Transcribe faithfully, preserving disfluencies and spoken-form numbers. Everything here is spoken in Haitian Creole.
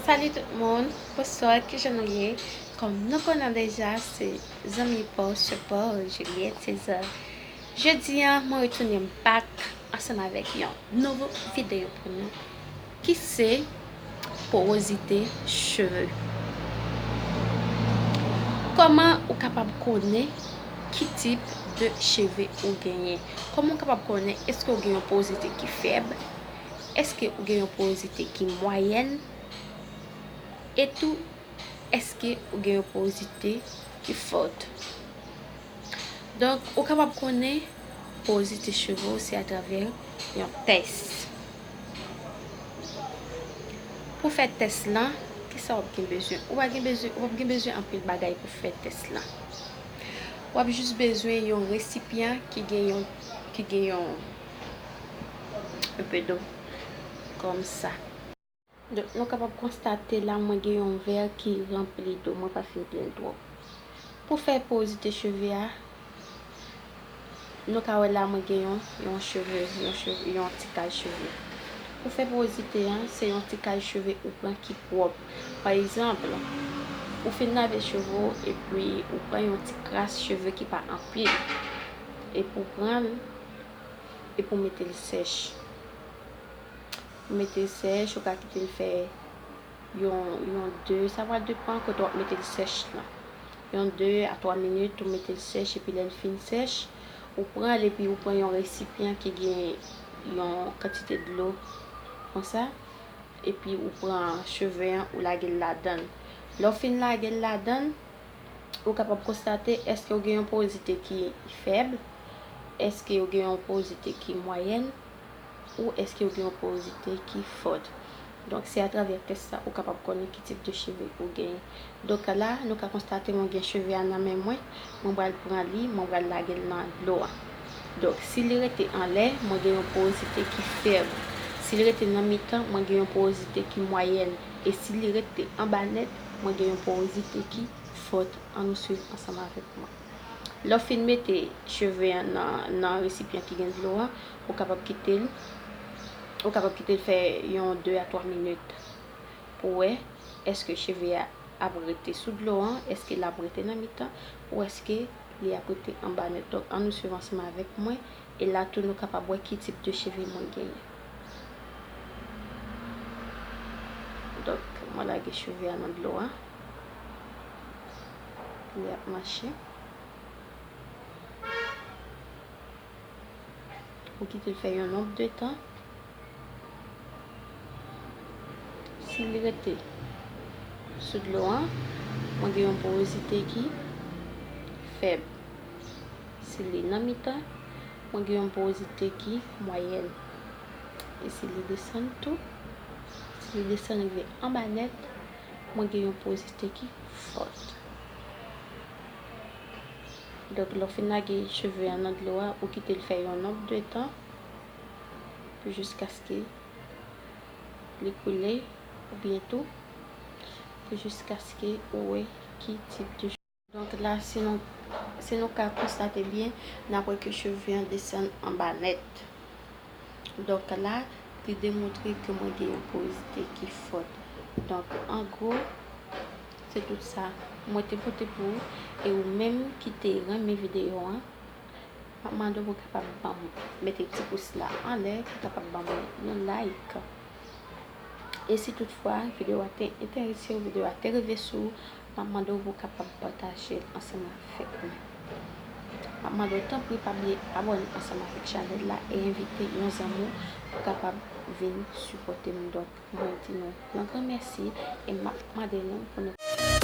Salut tout moun, bonswa, kijan nou ye? Kòm nou konnen deja, se zanmi pa w, sè pa w, Juliette César. Jodi a, mwen retounen back ansanm avèk yon nouvo videyo pou nou, ki se porozite cheve. Kòman ou kapab konnen ki tip de cheve ou genyen? Kòman ou kapab konnen èske ou gen yon porozite ki fèb? Èske ou gen yon porozite ki mwayèn? E tou, èske ou gen yon porozite ki fòt? Donk, ou kapab konnen porozite cheve w se atravè yon tès. Pou fè tès lan, kisa w ap gen bezwen? Ou pa gen bezwen, ou p ap gen bezwen anpil bagay pou fè tès lan. W ap jis bezwen yon resipyan ki gen yon, ki gen yon, un peu d'eau, kòm sa. Donk, nou kapab konstate la, mwen gen yon vè ki ranpli dlo, mwen pa fin plen l twòp. Pou fè porozite cheve a, nou ka wè la, mwen gen yon, yon cheve, yon cheve, yon ti kal cheve. Pou fè porozite a, se yon ti kal cheve ou pran ki pwòp. Pa egzanp, ou fin lave cheve w, epi ou pran yon ti kras cheve ki pa anpil, epi ou pran l, epi ou mete l sèch. Ou mete l sèch, ou ka kite l fè yon, yon de, sa va depann kote w ap mete l sèch lan. Yon de a twa minit, ou mete l sèch, epi lè l fin sèch, ou pran l, epi ou pran yon resipyan ki gen yon kantite dlo konsa, epi ou pran cheve an, ou lage l ladan l. Lè w fin lage l ladan l, ou kapab konstate èske w gen yon porozite ki fèb, èske w gen yon porozite ki mwayèn, ou èske w gen yon porozite ki fòt. Donk, se atravè tès sa ou kapab konnen ki tip de cheve ou genyen. Donk, la, nou ka konstate mwen gen cheve a nan men mwen, mwen pral pran li, mwen pral lage l nan dlo a. Donk, si li rete anlè, mwen gen yon porozite ki fèb. Si li rete nan mitan, mwen gen yon porozite ki mwayèn. E si li rete anba nèt, mwen gen yon porozite ki fòt. Ann nou swiv ansanm avèk mwen. Lè w fin mete cheve a nan, nan resipyan ki gen dlo a, ou kapab kite l, ou kapab kite l fè yon de a twa minit pou wè èske cheve a ap rete sou dlo a, èske l ap rete nan mitan, ou èske li ap rete anba nèt. Donk, ann nou swiv ansanm avèk mwen, e la tou nou kapab wè ki tip de cheve mwen genyen. Donk, mwen lage cheve a nan dlo a. Li ap mache. Ou kite l fè yon nonb de tan. Si li rete sou dlo a, mwen gen yon porozite ki fèb. Si li nan mitan, mwen gen yon porozite ki mwayèn. E si li desann tou, si li desann rive anba nèt, mwen gen yon porozite ki fòt. Donk, lè w fin lage cheve a nan dlo a, ou kite l fè yon nonb de tan, pou jiskaske li koule, oubyen tou, pou jiskaske ou wè ki tip de. Donk la, si nou, si nou ka konstate byen, n ap wè ke cheve an desann anba nèt. Donk la, li demontre ke mwen gen yon porozite ki fòt. Donk, an gwo, se tout sa mwen te pote pou ou. E ou menm ki te renmen videyo an, m ap mande w pou w kapab ban m, mete ti pous la anlè, pou w kapab ban mwen yon like. E si toutfwa videyo a te enterese w, videyo a te rive sou ou, m ap mande w pou w kapab pataje l ansanm avèk mwen. M ap mande w tanpri pa bliye abòne ansanm avèk chanèl la e envite yon zanmi w pou kapab vin sipòte m. Donk, mwen di nou yon gran mèsi e m ap mande nou pou nou